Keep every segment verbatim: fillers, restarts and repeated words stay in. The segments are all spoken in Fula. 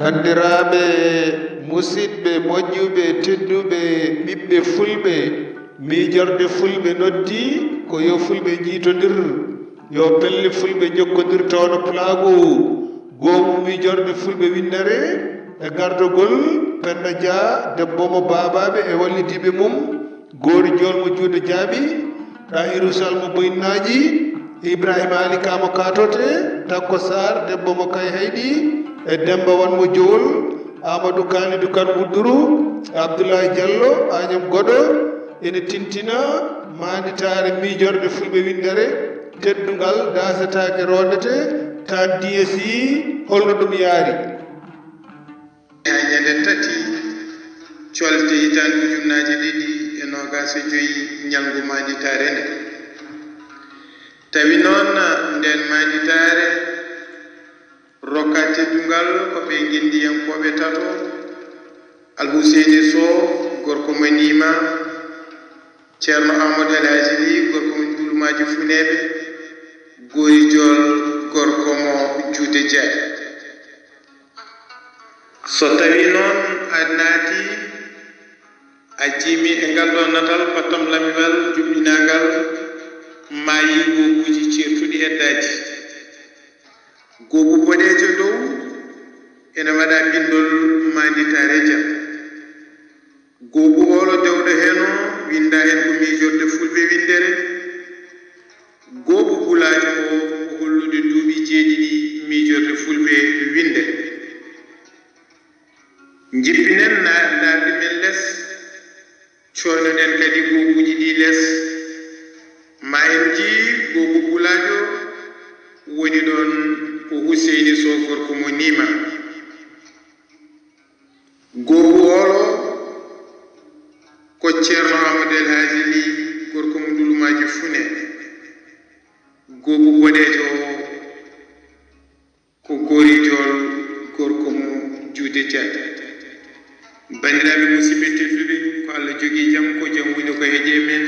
Banndiraaɓe, musidɓe, moƴƴuɓe, tedduɓe, ɓiɓɓe Fulɓe, miijorde Fulɓe noddi ko yo Fulɓe njiitondir, yo pelle Fulɓe njokkondir toono pulaagu. Goomu miijorde Fulɓe winndere e gardogol Penda Dia, debbo mo baabaaɓe e wallidiiɓe mum, Goori Jool mo juuɗe jaaɓi, Ɗahiru Sal mo Boynnaaji, Ibrahima Ali Ka mo Kaatote, Takko Saar debbo mo Kayhayɗi, e Demmba Wan mo Jowol, Aamadu Kaalidu Kan Wudduru, Abdullahi Jallo Añam Goɗo, ene tintina maanditaare miijorde Fulɓe winndere teddungal daasetaake roondete, taan D S I, holno ɗum yaari? Haa ñande tati colte hitaande ujunnaaje ɗiɗi e noogaas e joy, ñalngu maanditaare nde. Tawi noon, ndeen maanditaare rokka teddungal ko ɓe ngenndiyankooɓe tato, Alhuseyni Sow, gorko mo Niima, Ceerno Amadou El Hadji Ly, gorko mo Ndulumaaji Funeeɓe, Goori Jool, gorko mo Juude Jaaɗi. So tawii noon a naatii, a jiimi e ngal ɗoo natal pattam lamiwal juɓɓinaangal, maa yii goobuuji ceertuɗi heddaaji. Goobu boɗeejo dow ene waɗa binndol maanditaare jam. Goobu oolo dewɗo heen o winndaa heen ko miijorde Fulɓe winndere. Goobu bulaajo o ko hollude duuɓi jeeɗiɗi miijorde Fulɓe winndere. Njippinen na-, ndaardi men les, cooynoɗen kadi goobuuji ɗi les. Ma en njii goobu bulaajo woni ɗoon ko Huseyni Sow gorko mo Niima. Goobu oolo ko Ceerno Amadou El Hadji Ly gorko mo Ndulumaaji Fune. Goobu boɗeejo o ko Goori Jool gorko mo Juude Jaaɗi. Banndiraaɓe musidɓe tedduɓe, ko Allah jogii jam, ko jam woni ko heƴe men.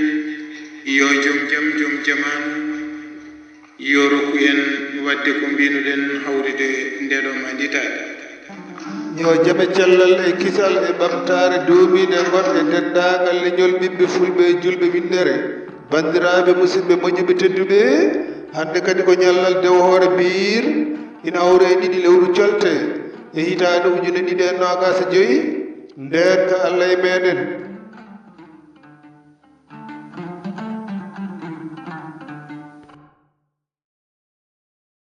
Yo joom jam, joom jamaanu, yo rokku en waɗde ko mbiinuɗen hawrude nde ɗo maanditaare. Yo jam e cellal e kisal e ɓamtaare duumiiɗe ngon e denndaangal leñol ɓiɓɓe Fulɓe julɓe winndere. Banndiraaɓe musidɓe moƴƴuɓe tedduɓe, hannde kadi ko ñallal dewo hoore biir ina hawra e ɗiɗi lewru colte e hitaande ujunere ɗiɗi e noogaas e joy, ndeen ka Allah e meeɗen.